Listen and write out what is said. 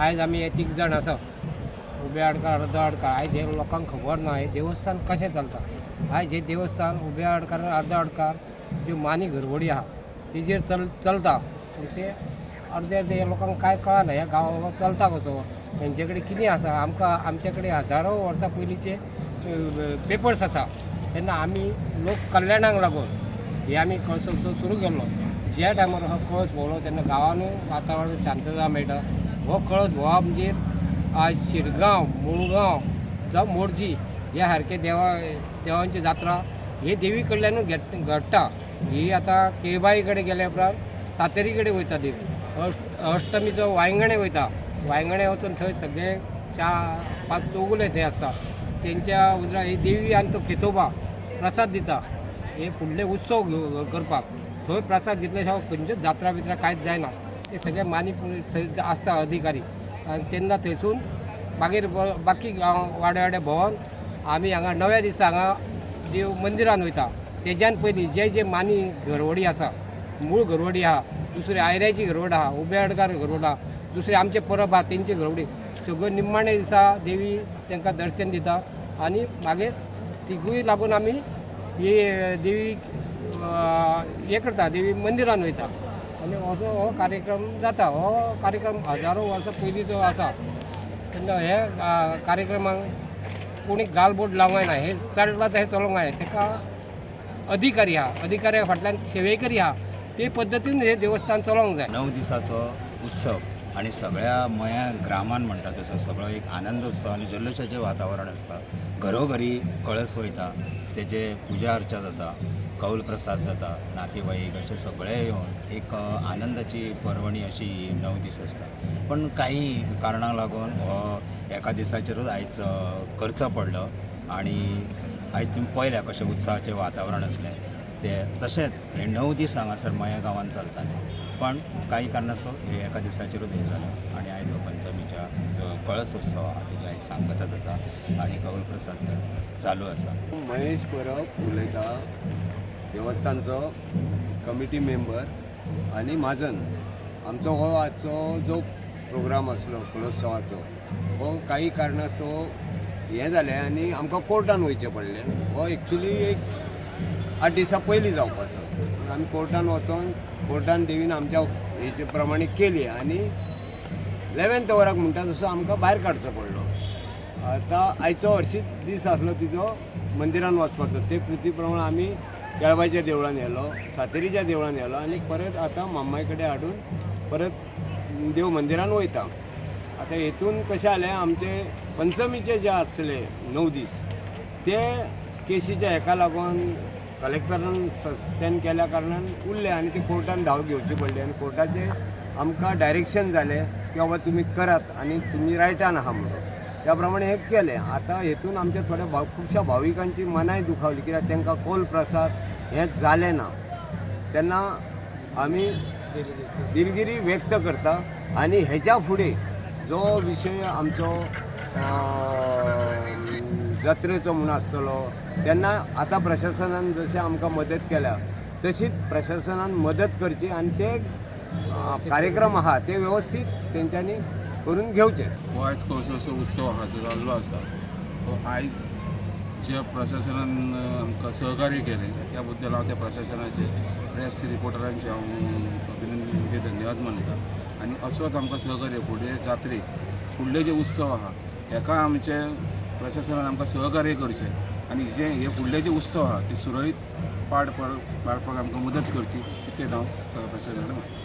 आयज आमी हे तीग जाण आसा, उबे आडकार, अर्दो आडकार. आयज हे लोकांक खबर ना हें देवस्थान कशें चलता. आयज हें देवस्थान उबे आडकार आनी अर्दो आडकार ज्यो मानी घरवडी आहा तेजेर चलता. पूण ते अर्दे अर्दे ह्या लोकांक कांय कळना ह्या गांवा चलता कसो, तेंचे कडेन कितें आसा. आमकां आमचे कडेन हजारो वर्सां पयलींचे पेपर्स आसा. तेन्ना आमी लोक कल्याणाक लागून हे आमी कळसोत्सव सुरू केल्लो. ज्या टायमार हो कळस भोंवलो तेन्ना गांवानूय वातावरण शांतता मेळटा. हो कळस भोंवप म्हणजे आज शिरगांव, मुळगांव जावं मोरजी ह्या सारके देवांची जात्रा हे देवी कडल्यानूच घडटा. ही आतां केळबाई कडेन गेल्या उपरांत सातेरी कडेन वयता देव. अष्टमीचो वायंगणे वयता. वायंगणे वचून थंय सगळे 4-5 चौगुले थंय आसता. तेंच्या उजरा ही देवी आनी तो खेतोबा प्रसाद दिता. हे फुडले उत्सव करपाक थंय प्रसाद घेतल्या शिवाय खंयच्योच जात्रा बित्रा कांयच जायना. ते सगळे मानी थंय आसता अधिकारी आनी तेन्ना थंयसून मागीर बाकी गांव वाडे वाडे भोंवन आमी हांगा णव्या दिसा हांगा देव मंदिरान वयता. तेज्यान पयलीं जे जे मानी घरवडी आसा, मूळ घरवडी आहा, दुसरी आयऱ्याची घरवड आहा, उबे आडकार घरवड आहा, दुसरी आमचे परब आहा तेंची घरवडी, सगळ्यो निमाणे दिसा देवी तांकां दर्शन दिता. आनी मागीर तिगूय लागून आमी ही देवी हें करता, देवी मंदिरान वयता आनी असो हो कार्यक्रम जाता. हो कार्यक्रम हजारो वर्सां पयलींचो आसा. तेन्ना हे कार्यक्रमाक कोणी गालबोट लावंक जायना. हें चलता तें चलोवंक जाय. ताका अधिकारी आहा, अधिकाऱ्या फाटल्यान सेवेकरी आहा, ते पद्दतीन हें देवस्थान चलोवंक जाय. 9 दिसाचो उत्सव आणि सगळ्या मया ग्रामान म्हणटा तसो सगळो एक आनंद उत्सव आनी जल्लोशाचें वातावरण आसता. घरोघरी कळस वयता, तेजे पुजा अर्चा जाता, कौल प्रसाद जाता, नातेवाईक अशे सगळे येवन एक आनंदाची पर्वणी अशी ही 9 दीस आसता. पण काही कारणाक लागून हो एका दिसाचेरूच आयज करचो पडलो आनी आयज तुमी पळयल्या कशें उत्साहाचें वातावरण आसलें ते. तशेंच हे 9 दीस हांगासर मया गांवांत चलताले, पण काही कारणास्तव हे एका दिसाचेरूच हें जालें आनी आयज हो पंचमीच्या जो कळस उत्सव आहा तेजी आयज सांगता जाता आनी कौल प्रसाद चालू आसा. महेश परब उलयता, देवस्थानचो कमिटी मेंबर आनी म्हाजन. आमचो हो आजचो जो प्रोग्राम आसलो कलोत्सवाचो हो काही कारणास्तव हें जालें आनी आमकां कोर्टान वयचें पडलें. हो एक्चुली एक 8 दिसां पयलीं जावपाचो, पूण आमी कोर्टान वचोन कोर्टान देवीन आमच्या हेचे प्रमाणे केली आनी 11th वराक म्हणटा तसो आमकां भायर काडचो पडलो. आतां आयचो हरशींच दीस आसलो तिजो मंदिरान वचपाचो, ते प्रिती प्रमाण आमी केळबायच्या देवळान येलो, सातेरीच्या देवळान येलो आनी परत आतां मामाय कडेन हाडून परत देव मंदिरान वयता. आतां हेतून कशें जालें, आमचे पंचमीचे जे आसले 9 दीस ते केशीच्या हेका लागून कलेक्टरान सस्पेंड केल्या कारणान उरले आनी ते कोर्टान धांव घेवची पडली आनी कोर्टाचे आमकां डायरेक्शन जालें की बाबा तुमी करात आनी तुमी रायटान आहा म्हणून. त्या प्रमाणे हें केलें. आतां हेतून आमच्या थोड्या खुबश्या भाविकांची मनाय दुखावली, कित्याक तांकां कोल प्रसाद हें जालें ना. तेन्ना आमी दिलगिरी व्यक्त करता आनी हेज्या फुडें जो विशय आमचो जात्रेचो म्हूण आसतलो तेन्ना आतां प्रशासनान जशें आमकां मदत केल्या तशीच प्रशासनान मदत करची आनी ते कार्यक्रम आहा ते वेवस्थीत तेंच्यांनी करून घेवचे. हो आयज कळसो उत्सव आहा जो जाल्लो आसा हो आयज जे प्रशासनान आमकां सहकार्य केलें त्या बद्दल हांव त्या प्रशासनाचे, प्रेस रिपोर्टरांचे हांव अभिनंदन म्हणजे धन्यवाद मानता. आनी असोच आमकां सहकार्य फुडले जात्रेक, फुडले जे उत्सव आहा हेका आमचे प्रशासनान आमकां सहकार्य करचें आनी जे हे फुडले जे उत्सव आहा ते सुरळीत पार पाडपाक आमकां मदत करची इतलें हांव सगळ्या प्रशासना कडेन मागता.